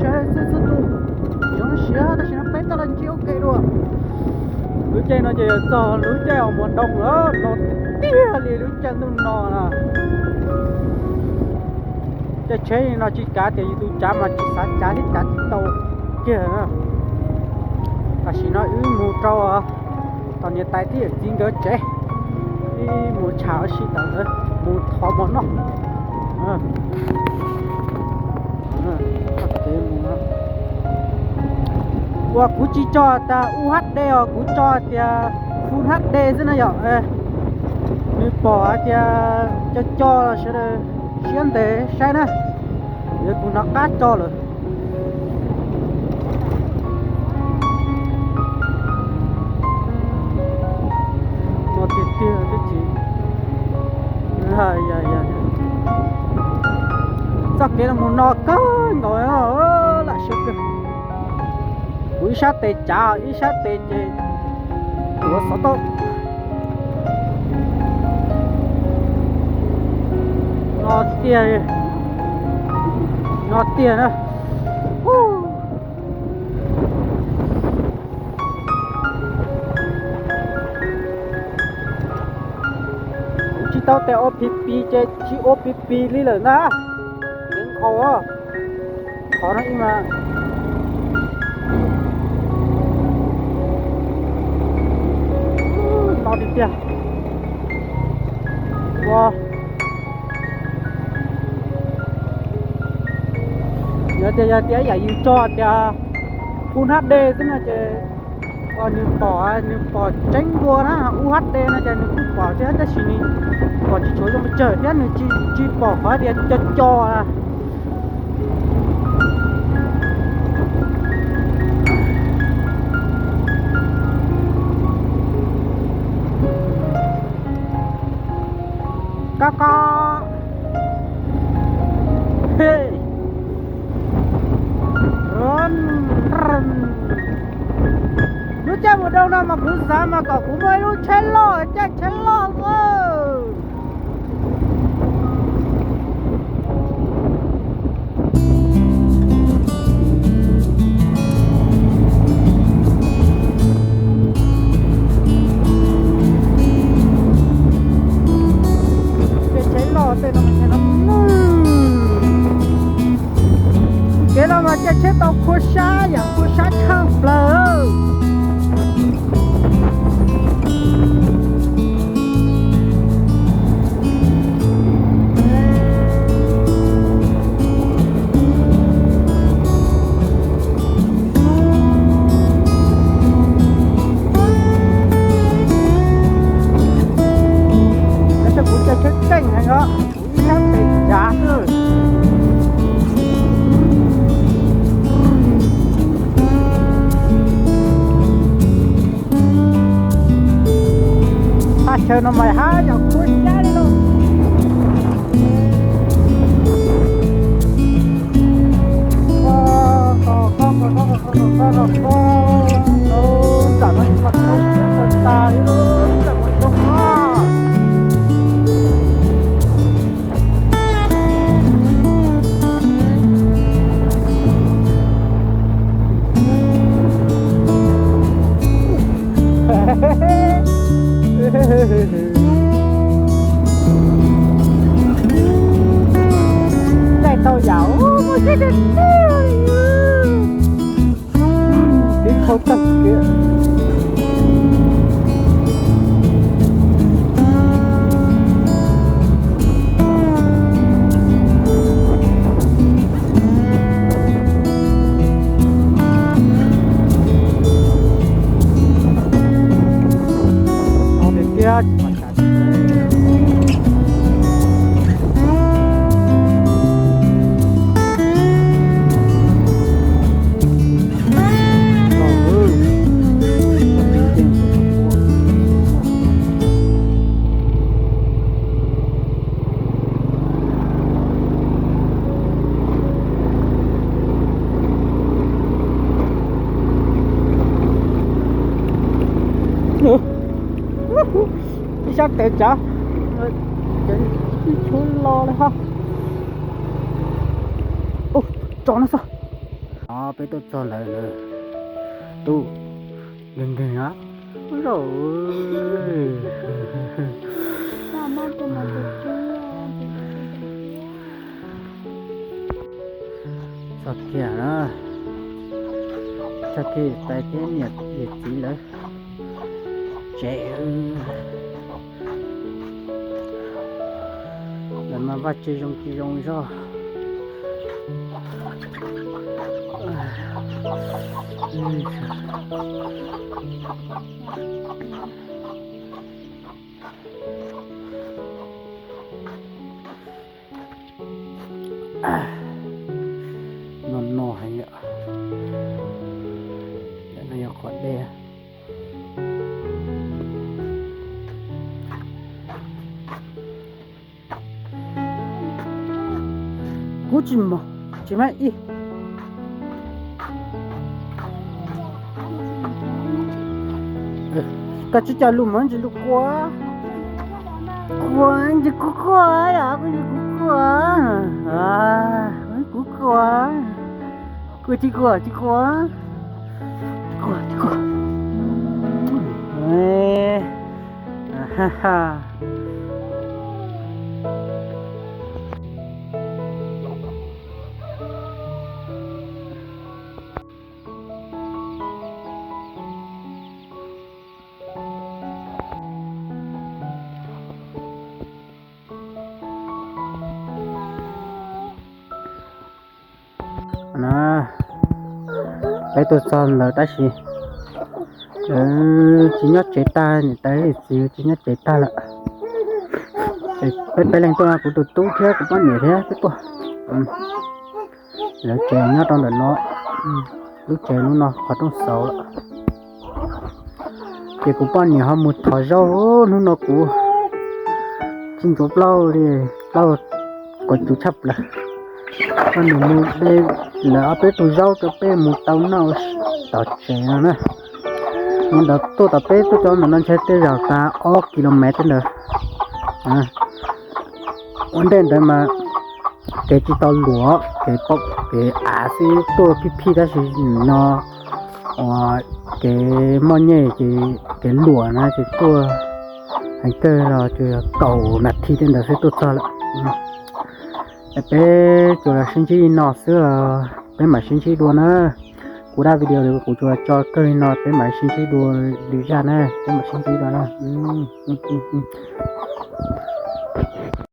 sawv daws txhua txhua tus, tsoom siav, tam sim no peb tau los ntsib ua ke dua. Lub caij no ces yog txog lub caij uas mùa đông lawm, no tiag li lub caij ntuj no na. Caij tsheb no tsis kav tias yus tus cav mas tsis xav cav thiab cav tsis tau kiag na. Tam sim no wb mus rau tom niam tais thiab yawm txiv nkawd tsev, wb mus tsham ua si tom ntawd mus thov mov noj. Uas kuv tsis tso tas U H D os, kuv tso tias Full H D xwb na yom. Nws pom hais tias co co los sawv daws siab ntev saib na, yog kuv hnov qab tso lawm. No tiag tiag tsis, txoj kev no mus no kawg nkaus, lam siab kawg. Kuv ib sab tes cav ib sab tes ces tuav xov tooj. No tiag, no tiag na. Kuv tsis tau tes ua pis pis ces tsis ua pis pis li lawm ntag. Kev nkhaus, qhov no ib mas no tiag tiag. Ua, yog tias, yog tias yam yus tso tias Full H D xwb no ces nws pom, nws pom tseeb dua na. U H D no ces nws kuj pom thiab tab sis nws pom tsis tshua zoo pes tsawg thiab nws tsis pom qhov tias co co na. Koj koj, lub caij mus doo no mas kuv xav mas kom kuv muaj ib lub tsheb loj, caij tsheb loj. Caij tsheb loj tej no, kev no mas caij tsheb tau khua sab, yam khua sab tshaj plaws. Tab sis kuv caij tsheb keej heev os, kuv ib sab tes cav xwb. Thaj chaw no mas haj yam khua sab li lauj. Nram no mas tau siab tau tas li lub nram mus zoo na. Caij tau yam muaj siab tiag tiag. Tiv khau tag kiag. Tiag tiag. Ib sab tes cav, ib tshuab lo li ho. Ub, tso no xwb. No peb tuaj txog ntawd lawm, tub, nkeeg nkeeg na, zaj. Txog kiag na, txog kiag tais thiab niam yawm txiv lawv tsev. Lawv mas vaj tse zoo tsis zoo zog. No no heev yom. No yog qhov dej. Kuv tsis mog, tsis maj ib. Koj tsis coj lus mog, ntsis lus kua. Kua, ntsis kua kua yom, koj ntsis kua kua. Kua kua. Kua tsis kua, tsis kua. Kua, tsis kua. Na, peb tuaj txog ntawd tab sis lawv tsis nyob tsev tag, niam tais txiv tsis nyob tsev tag lawm. Peb peb leeg tuaj, kuv tus tub thiab kuv poj niam thiab peb tuaj. Lawv tsev nyob rau ntawm no, lub tsev hnub no qhov rooj xauv lawm. Ces kuv poj niam ho mus thov zaub, hnub no kuv tsis ntxuav plaub li, plaub kuv tsum tshaj plaws. Poj niam mus de lawv ob peb tus zaub rau peb mus tau noj tom tsev no na. Mus ntawd tuaj tom peb tuaj cov ntawm no ntshe tej zaum tas ob kilomev tej ntawd. Ua ntej ntawd mas kev tsis tau luam, kev paum kev av xwb, tuaj phij phij tab sis no kev moj nyej, kev luam na ces tuaj heev kawg los tsuas yog kaum nas this tej ntawd xwb tuaj txog lawm. Peb tsuas los sib ntsib li no xwb, peb mam sib ntsib dua na. Kuv dav video kuv tsuas tso kawg li no, peb mam sib ntsib dua lwm zaj na, peb mam sib ntsib dua na.